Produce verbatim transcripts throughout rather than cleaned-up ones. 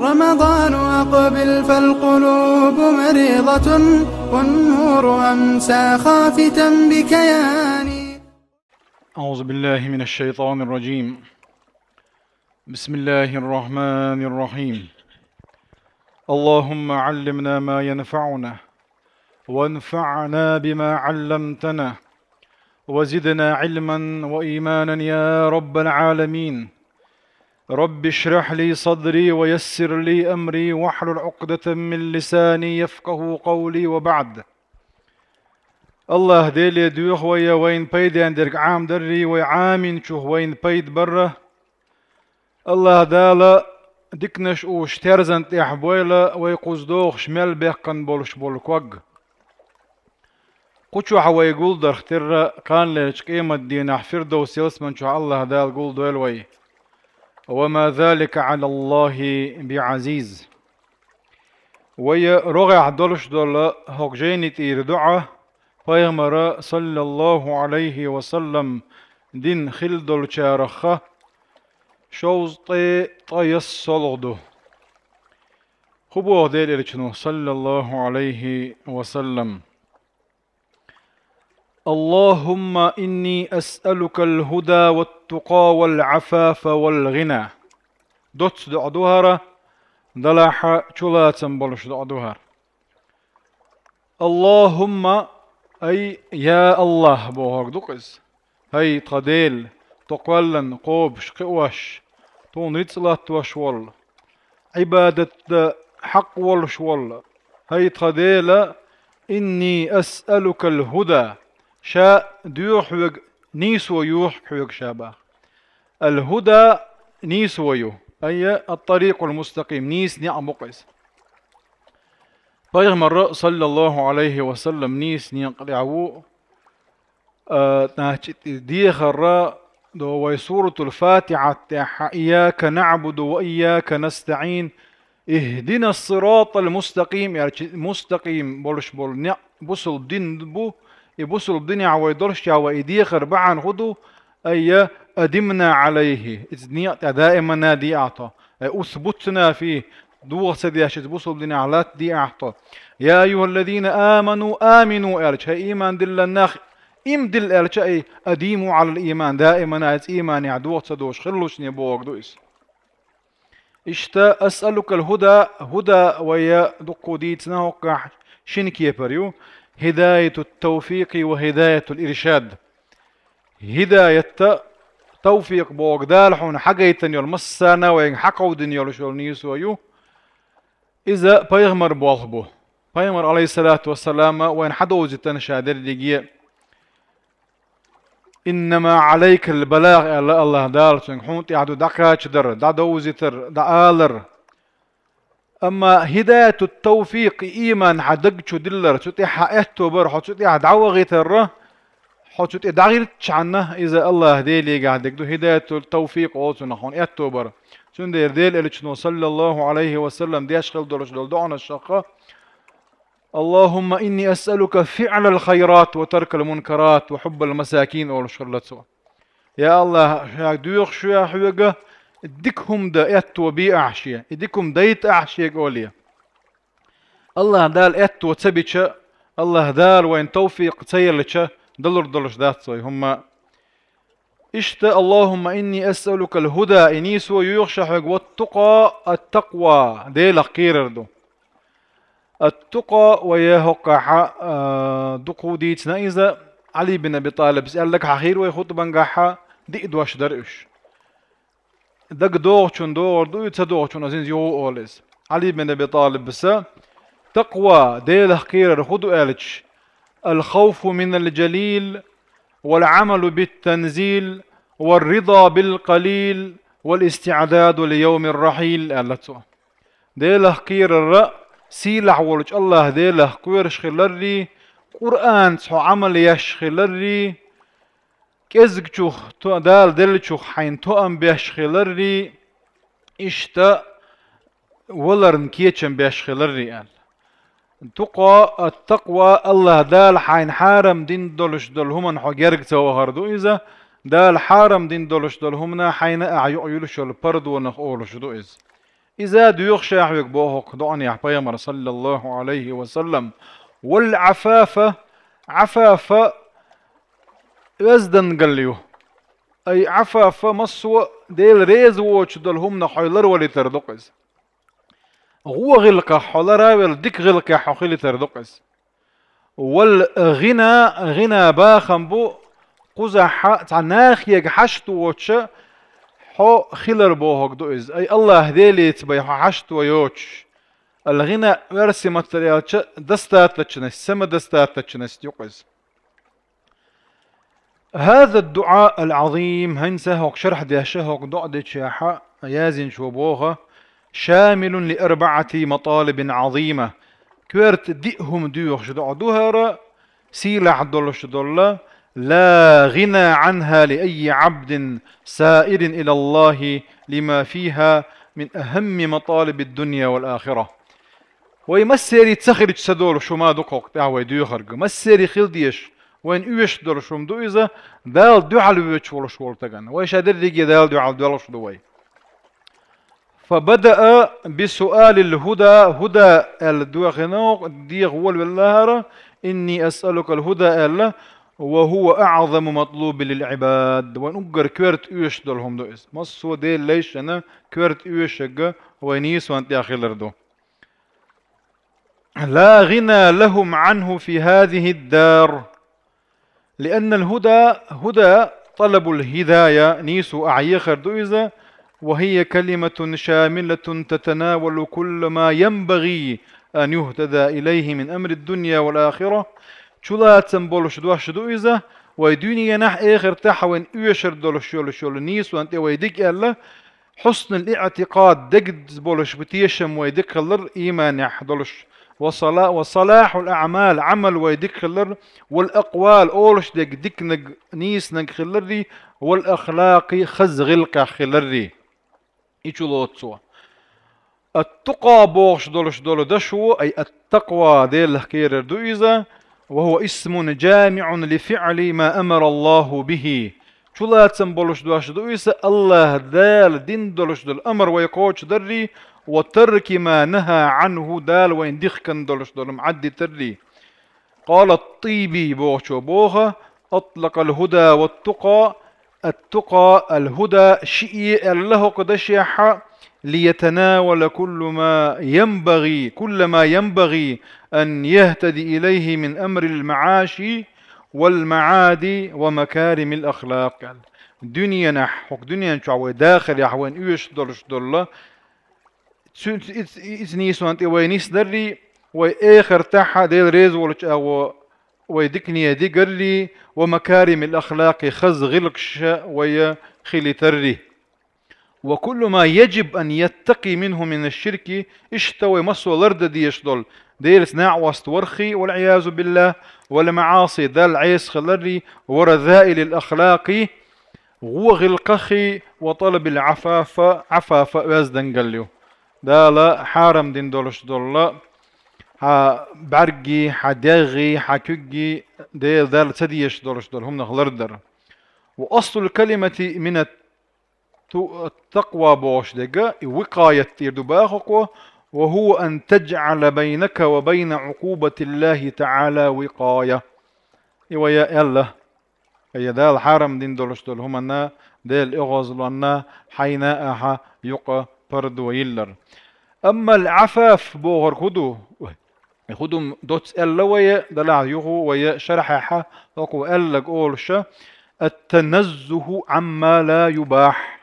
رمضان أقبل فالقلوب مريضة، والنور أمسى خافتا بكياني. أعوذ بالله من الشيطان الرجيم. بسم الله الرحمن الرحيم. اللهم علمنا ما ينفعنا، وانفعنا بما علمتنا، وزدنا علما وإيمانا يا رب العالمين. رب اشرح لي صدري ويسر لي أمري واحلل عقدة من لساني يفقهوا قولي وبعد. АллахӀ Деле доьху вай, вайна пайден дерг Ӏамадаррий, вай Ӏаминчух вайна пайда барра. АллахӀ Дала диканаш уш терзан тӀехь бойла вай кхуза дохуш мел беккхан болуш болу ког. Кху чохь вай гулдарх терра, кханалерчу къематдийнахь Фирдовс ялсаман чохь АллахӀ Дала гулдойла вай. وما ذلك على الله بعزيز. Вай рогӀехь долуш долу хӀокху жайни тӀера доӀа пайхамара, саллаллаху Ӏалайхи ва саллам, дина хилла долчарах шовзткъе ткъе ялх солгӀа ду. ХӀун боху Делан Элчано, саллаллаху Ӏалайхи ва саллам? اللهم إني أسألك الهدى والتقى والعفاف والغنى. Доцца доӀа ду хӀара, делахь чулацам болуш доӀа ду хӀара. اللهم, ай, я АллахӀ бохург ду-кх иза. ХӀай тхан Дела, тхо кхоьллина кхобуш, кхиош, тхуна рицкъ латтош волу, Ӏибадат дан хьакъ волуш волу, хӀай тхан Дела, إني أسألك الهدى, ша доьху хьоьга, нийсо йоху хьоьга ша боху. الهدى нийсо ю, ай, الطريق المستقيم, нийса некъ бу-кх иза. Пайхамар, саллаллаху Ӏалайхи ва саллам, нийса некъа тӀехь ву, а, значит, и дехар до вай Суратул Фатихьат тӀехь: إياك نعبد وإياك نستعين، اهدنا الصراط المستقيم, аьлча, мустакъим болуш болу некъ бусулба дин бу, и бусулба динехь вай долуш чохь вай и дехар бахьана хӀун ду, ай, أدمنا عليه, иза некъа тӀехь даимана де ахь тхо. Ай, أثبتنا فيه, дохо ца деш, иза бусулба динехь латта де ахь тхо. يا أيها الذين آمنوا آمنوا аьлча, хӀай, ийман диллина нах, им дилла аьлча, ай, أديموا على الإيمان, даимана иза ийманехь дохо ца долуш хилалучух бохург ду иза. Иштта, أسألك الهدى, хӀуда вай дуккха дийцина хӀокхахь шина кепара ю, هداية التوفيق وهداية الإرشاد. ХӀидаят, тавфикъ бохург Дала хьуна хьагайтина йолу, массарна а вайга хьакховдийна йолуш йолу нийсо ю. Иза пайхамар болх бу. Пайхамар, Ӏалайхиссалату вассалам, вайна хьадовзийтина ша дерриге. إنما عليك البلاغ, аьлла АллахӀ Дала цуьнга, хьуна тӀехь ду дӀакхачадар, дӀадовзийтар, дӀаалар. Амма хӀидаятут-тавфикъ, и ийман хьан даг чу диллар, цу тӀехь хьан аьтто бар, хьо цу тӀехь дӀавахийтар, хьо цу тӀе дӀагӀиртичхьана, иза АллахӀ Делегахь дерг ду, хӀидаятут-тавфикъ олу цунах, хьуна аьтто бар. Цундела Делан Элчано, саллаллаху Ӏалайхи ва саллам, деш хила долуш долу доӀанашха: اللهم إني أسألك فعل الخيرات وترك المنكرات وحب المساكين олуш хилла цо. Я АллахӀ, ша доьху ша хьоьга, дика хӀума дан аьтто бе ахь шен, и дика хӀума дайта ахь шега олий. АллахӀ Дала аьтто ца бича, АллахӀ Дала вайна тавфикъ ца елча, далур долуш дац вай хӀумма. Иштта, اللهم إني أسألك الهدى, и нийсо йоьху ша хьоьга, والتقى, ат-такъва, Делах кхерар ду. Ат-такъва вай хӀокхахь, а, дукха дийцина иза, Ӏали бин Аби ТӀалибас аьлларг хьахийра вай хутбангахь, диъ дош дара уьш. Дага догӀучунна догӀур ду и, ца догӀучунна азинца юха а олу иза. Ӏали бин Аби ТӀалибас: такъва, Делах кхерар хӀун ду аьлча, الخوف من الجليل، والعمل بالتنزيل، والرضا بالقليل، والاستعداد ليوم الرحيل, аьлла цо. Делах кхерар сийлахь волчу АллахӀ Делах кхоьруш хиларрий, Къуръанца хьо Ӏамал еш хиларрий, кӀезгчух, то-, Дала деллачух хьайна тоам беш хиларрий, иштта валарна кечам беш хиларрий аьлла. Тукъа, ат-такъва, АллахӀ Дала хьайна хьарам дина долуш долу хӀуманна хьо герга ца вахар ду иза, Дала хьарам дина долуш долу хӀуманна хьайна а юкъа юьлуш йолу пардонах олуш ду иза. Иза доьху ша хьоьга боху-кх доӀанехь пайхамар, саллаллаху Ӏалайхи ва саллам. Вал Ӏафафа, Ӏафафа оьздангалла ю. Ай Ӏафафа массо а Дела реза воцуш долу хӀуманах хьо ларвалийтар ду-кх иза. ГӀо гӀиллакхах хьо ларавелла, дика гӀиллакхехь хьо хилийтар ду-кх иза. Вал гӀина, гӀина бахам бу, кхузахь цхьа нахега хьашт воцуша хьо хилар бохург ду иза. Ай АллахӀ Делаца бен хьо хьашт ван йоцуш. Ал гӀина оьрсийн маттара аьлча достаточность, самодостаточность ю-кх иза. هذا الدعاء العظيم, хӀинца хӀокху шархь деш, хӀокху доӀа дечохь яздинчо боху, شامل لأربعة مطالب عظيمة, коьрта диъ хӀума доьхуш доӀа ду хӀара, сийлахь долуш долу, لا غنى عنها لأي عبد سائر إلى الله لما فيها من أهم مطالب الدنيا والآخرة. Вай массерий ца хилча ца долуш хӀума ду-кх хӀокху тӀехь вай доьхург. Массерий хила дезаш, вайна оьшуш долуш хӀума ду иза, Дала дуьхьал воьдуш волуш волу стагана. Вай ша дерриге Дала дуьхьал доьлхуш ду вай. فبدأ بسؤال الهدى, хӀуда аьлла доьхна, деха волавелла хӀара, إني أسألك الهدى аьлла, وهو أعظم مطلوب للعباد. Вайн уггар коьрта оьшуш долу хӀума ду иза. Массо а Делан лайшна коьрта оьшург вай нийсонан тӀехь хилар ду. لا غنى لهم عنه في هذه الدار. لأن الهدى، هدى، طلب الهداية, нийсо ахь ехар ду иза, وهي كلمة شاملة تتناول كل ما ينبغي أن يهتدى إليه من أمر الدنيا والآخرة. Чулацам болуш дош ду иза, вай дуьненахь, эхартахь вайн оьшур долуш йолуш йолу нийсонан тӀе вай дика аьлла, حسن الاعتقاد, дегаза болуш тешам вай дика хилар, ийманехь долуш, وصلا-، وصلاح الأعمال, Ӏамал вай дика хилар, والأقوال, олуш дерг диканиг, нийсаниг хиларрий, والأخلاق, хаза гӀиллакхех хиларрий. И чу лоцу цо. التقى бохуш долуш долу дашо, ай التقوى, Делах кхерар ду иза, وهو اسم جامع لفعل ما أمر الله به. Чулацам болуш дош ду иза, АллахӀ Дала дина долуш долу амар вай кхочушдаррий, وترك ما نهى عنه, Дала вайна дихкина долуш долу Ӏаддитаррий. قال الطيبي, бохучо боху: أطلق الهدى والتقى، التقى، الهدى, шиъ аьлла хӀокху дашехь, ليتناول كل ما ينبغي، كل ما ينبغي أن يهتدي إليه من أمر المعاش والمعاد ومكارم الأخلاق. Дуьненахь, хӀокху дуьнен чохь вай дахарехь вайна оьшуш долуш долу, цу-, иц-, иц-, нийсонан тӀе вай нисдаррий, вай эхартахь Дела реза волчу агӀо вай дикане дигаррий, ومكارم الأخلاق, хаза гӀиллакхаша вай хилийтаррий. وكل ما يجب أن يتقي منه من الشرك, иштта вай массо а лардан дезаш долу, Делаца накъост вархий, والعياذ بالله, والمعاصي, Далла Ӏеса хиларрий, ورذائل الأخلاق, гӀо гӀиллакхахий, وطلب العفاف, Ӏафафа оьздангалла ю. Дала хьарам дина долуш долу, хьан бӀаьрггий, хьан дегӀгий, хьан куьггий, Дела, Далла ца дезаш долуш долу хӀуманах лардар. وأصل الكلمة من الت-، التقوى бохуш дерг, и وقاية тӀера ду боху-кх, وهو أن تجعل بينك وبين عقوبة الله تعالى وقاية. И вай аьлла. Ай Дала хьарам дина долуш долу хӀуманна, Делан оьгӀазлонна хьайна ахьа юкъа пардо йиллар. أما العفاف бохург хӀун ду? ХӀун ду доцца аьлла вай, делахь юха вай шархьехь хӀокхо аьлларг олуш: التنزه عما لا يباح.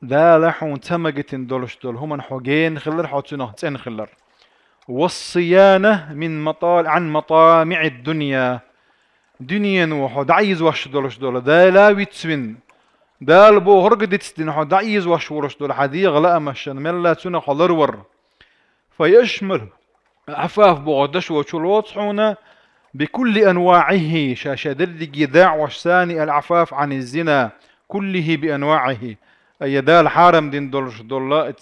Дала хьуна ца магийтина долуш долу хӀуманна хьо гена хилар, хьо цунах цӀена хилар. والصيانة من مطا-، عن مطامع الدنيا. Дуьнено хьо дӀаийзош долуш долу, Дала вицвина, Дала бохург дицдина хьо дӀаийзош волуш долу хьан дегӀан лаамашна мелла цунах хьо ларвар. فيشمل العفاف боху дашо чу лоцу хьуна بكل أنواعه, ша-ша дерриге дакъош санна, العفاف عن الزنا كله بأنواعه. Ай Дала хьарам дина долуш долу,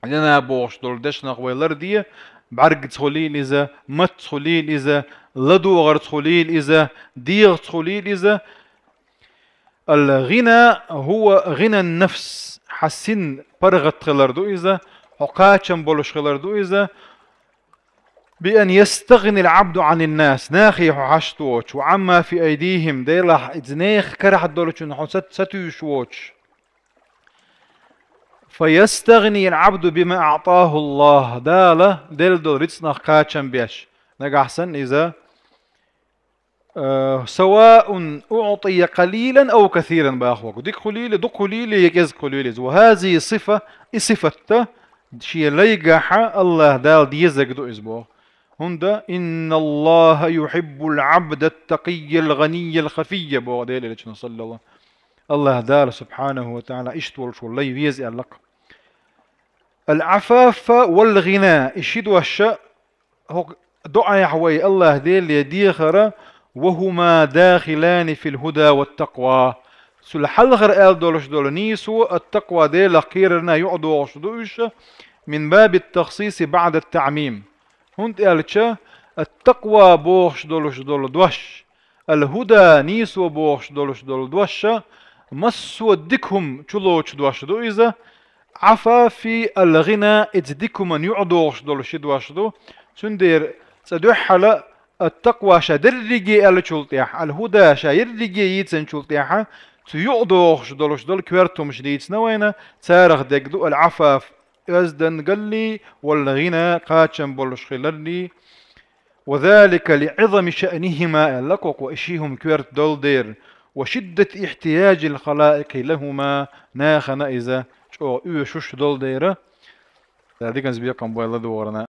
зина бохуш долу дешнах вай ларде, бӀаьргаца хуьлийла иза, матца хуьлийла иза, ладогӀарца хуьлийла иза, дегӀаца хуьлийла иза. الغنى هو غنى النفس. хьа син паргӀат хилар ду иза, хьо кхачам болуш хилар ду иза, بأن يستغني العبد عن الناس, нахе хьо хьашт воцуш, وعما في أيديهم, Делахь иза нехан карахь долчун хьо ца, ца туьйсуш воцуш. فيستغني العبد بما أعطاه الله, Дала делла долу рицкъанах кхачам беш. Нагахь санна иза, э, سواء أعطي قليلا أو كثيرا боху. Дика хуьлийла, дукха хуьлийла, я кӀезиг хуьлийла иза. وهذه صفة, и сифат шен лайгахьа АллахӀ Дала дезарг ду иза боху. ХӀунда إن الله يحب العبد التقي الغني الخفي боху Делан Элчано, саллаллаху. АллахӀ Дала, субхьанаху ва тагӀала, иштта волуш волу лай веза аьлла-кх. العفاف والغنى, и ши дош а хӀокху доӀехь вай АллахӀ Деле дехара, وهما داخلان في الهدى والتقوى. Цул хьалхара аьлла долуш долу нийсо, ат-такъва, Делах кхерарна юкъадогӀуш ду уьш, من باب التخصيص بعد التعميم. ХӀунда аьлча, ат-такъва бохуш долуш долу дош, ал-хӀуда, нийсо бохуш долуш долу дош, массо а дика хӀума чулоцу дош ду иза, Ӏафафи ал-гӀина, иза дика хӀуманна юкъадогӀуш долу ши дош ду. Цундела цкъа дуьххьала ат-такъва ша дерриге аьллачул тӀаьхьа, ал-хӀуда ша ерриге йийцинчул тӀаьхьа, цу юкъадогӀуш долуш долу коьрта хӀумаш дийцина вайна, царах дерг ду ал-Ӏафаф, оьздангаллий, вал-гӀина, кхачам болуш хилаллий. وذلك لعظم شأنهما, аьлла кху, и ши хӀума коьрта долу дера, وشدة احتياج الخلائق لهما, нахана иза чӀогӀа оьшуш долу дера. Дала диканца бекхам бойла догӀарна.